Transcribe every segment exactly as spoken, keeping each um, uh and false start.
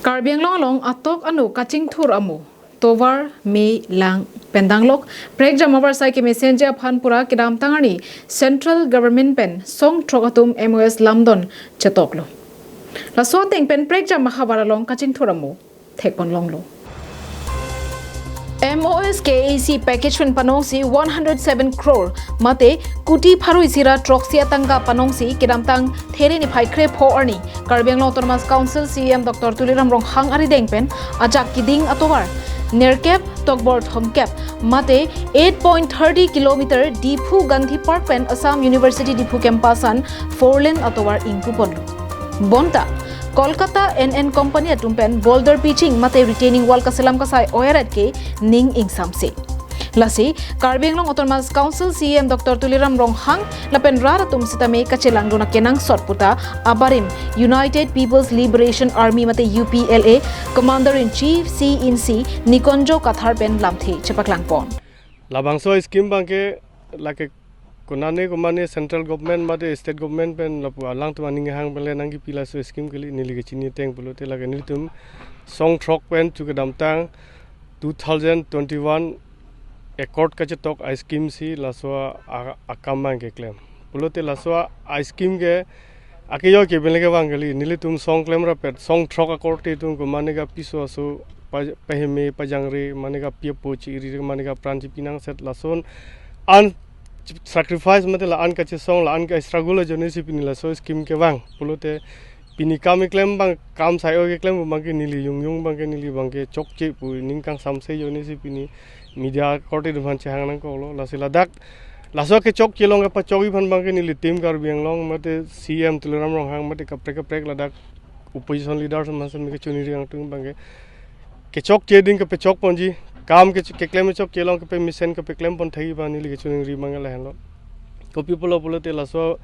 Karbi Anglong along atok ano kachingthur amo tovar me lang pen danglok, prekjam avarsai kemesenji aphan pura kedamtang arni Central Government pen song throk atum M O S lamdon chetoklo. Laso ateng pen prekjam ahavar along kachingthur amo thekpon longlo. M O S K A C package pen panongsi one hundred seven crore mate kuti pharo isi ra throksi atangka panongsi kedamtang There niphai krepho arni Karbi Anglong Autonomous Council C E M Doctor Tuliram Ronghang arideng pen ajak keding atovar nerkep tokbor thomkep mate eight point thirty kilometer Diphu Gandhi Park pen Assam University Diphu campus an four lane atovar ingpuponlo. Bonta Kolkata N N Company atum pen boulder pitching mate retaining wall kaselam kasai oyaret ke ning ingsamse. Lasi Karbi Anglong Autonomous Council C E M Doctor Tuliram Ronghang lapen rat atum sitame kachelangdun akenangsot puta abarim United People's Liberation Army mate U P L A Commander in Chief C in C Nikunjo Kathar pen lamthe chepaklangpon. Labangso scheme abangke lake konane komane central government mate state government pen lapu alangtum aning hang pen le nangkipi laso scheme kali neli kechini ateng pulote lake nelitum song throk pen chu kedamtang two thousand twenty-one accord kachetok a scheme si laso a, a, akam abangke klem. Pulote laso a scheme ke akejo ke pen le kevang kali, nelitum song klem rapet, song throk akorte atum komane kapiso aso pa-, paheme pajangre, mane kapi apo chi-iri, mane kapran chipi nangset lason an sacrifice mate la-an kachesong, la-an ka-struggle ajoine si pini laso scheme kevang. Pulote pini kam keklem abang, kam sai-o keklem abangke neli jongjong abangke neli abangke chokche pu ning kangsamse ajoine si pini media korte atum aphan chehang nangkoklo. Lasi ladak laso kechokche along kepachokji aphan abangke neli Team Karbi Anglong mate C E M Tuliram Ronghang mate kaprek kaprek ladak opposition leaders masem kechoningri angtung abangke kechokche ding kepachokponji, kam ke keklem chokche along kepamesen kepaklempon thekji abang neli kechoningri abang lahenlo. Kopi pulo pulote laso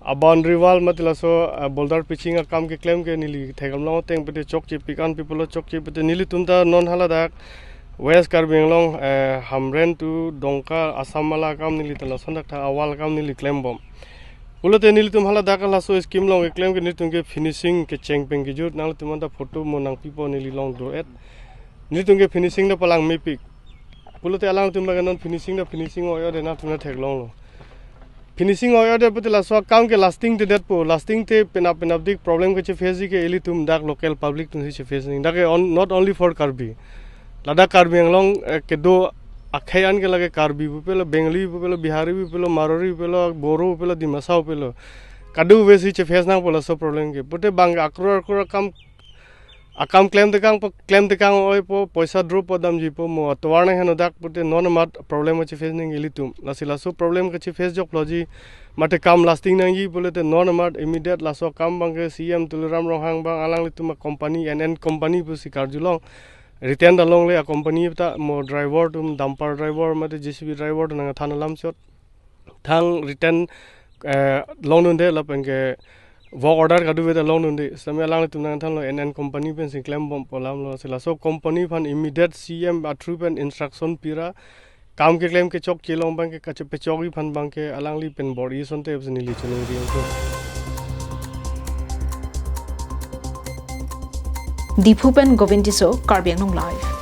a boundary wall mate laso, ah, boulder pitching akam keklem ke neli thekdamlong ateng pute chokchepik an pi pulo, chokche pute nelitum ta non haladak West Karbi Anglong, eh, Hamren to Dongka Assam mala akam neli ta lason dak tha a wall akam neli klembom. Pulote nelitum haladak laso scheme along keklem ke nelitum ke finishing kecheng pen kejut, nanglitum anta photo mo nangpipo neli along do-et. Nelitum ke finishing ta palang mepik. Pulote alangtum abangke non finishing ta finishing oi-o de nangtum ta theklonglo. Finishing oi-o de pute laso akam ke lasting te detpo, lasting te penap penap dik problem kecheface ke ilitum dak local public atum si cheface ning. Dak ke on, not only for Karbi. Ladak Karbi Anglong, eh, kedo akhei an ke lake Karbi pupelo, Bengali pupelo, Bihari pupelo, Marwari pupelo, Boro pupelo, Dimasa pupelo. Kadokave si cheface nangpo laso problem ke. Pute bang akror akror akam akam klem tekang po, klem tekang oipo, poisa dropo damjipo mo atovar nang heno dak pute non amat problem kacheface ning ilitum. Lasi laso problem kacheface jokloji mate kam lasting nangji pulote non amat immediate laso akam abangke C E M Tuliram Ronghang abang alanglitum a company N N company pusi karjulong. Written ta longle a company ta mo driver atum dumper driver mate J C B driver atum nangthan alam chot. Thang written, eh, longdunde lapen ke work order kadokave ta longdunde. Sitame alanglitum nangthanlo N N company pensi klembompo alamlo. Si laso company aphan immediate C E M a through pen instruction pira kam keklem kechokche along abangke kachepachokji aphan abangke alangli pen bor-i asonte pusi neli choningri angtung. Diphu pen Govind Tisso, Karbi Anglong Live.